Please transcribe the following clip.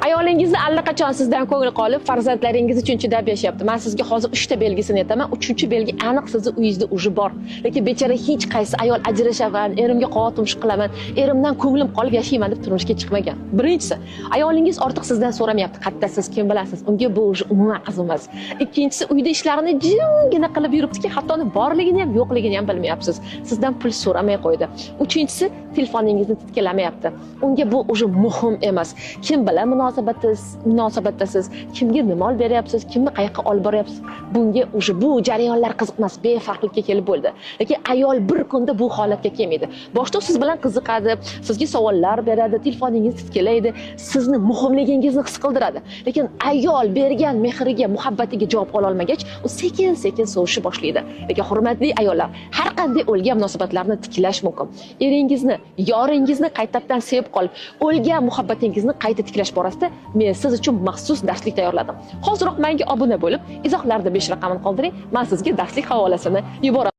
Ayolingizni allaqachon sizdan ko'ngli qolib, farzandlaringiz uchun chidab yashayapti. Man sizga hozir uchta belgisini aytaman. Uchinchi belgi aniq sizni uyingizda уже bor. Lekin bechora hech qaysi ayol ajrashaman, erimga qo'tumshiq qilaman, erimdan ko'nglim qolib yashayman deb turmushga chiqmagan. Birinchisi, ayolingiz ortiq sizdan so'ramayapti. Qattasiz, kim bilasiz? Unga bu уже umuman qiziq emas. Ikkinchisi, uyda ishlarini jimgina qilib yuribdiki, hatto uni borligini ham, yo'qligini ham bilmayapsiz. Sizdan pul so'ramay qo'ydi. Uchinchisi, telefoningizni titkilamayapti. Unga bu уже muhim emas. Kim bilan munosabatdasiz, kimga nima olib beryapsiz, kimni qayoqqa olib boryapsiz, bunga уже bu jarayonlar qiziq emas, befarqlikka kelib bo'ldi. Lekin ayol bir kunda bu holatga kelmaydi. Boshida siz bilan qiziqadi, sizga savollar beradi, telefoningizni titkilaydi, sizni muhimligingizni his qildiradi. Lekin ayol bergan mehriga, muhabbatiga javob ola olmagach, u sekin-sekin sovishni boshlaydi. Lekin, hurmatli ayollar, har qanday o'lgan munosabatlarni tiklash mumkin. Eringizni, yoringizni qaytadan sevib qolib, o'lgan muhabbatingizni qayta tiklash borasida men siz uchun maxsus darslik tayyorladim. Hoziroq menga obuna bo'lib, izohlarda 5 raqamini qoldiring, men sizga darslik havolasini yuboraman.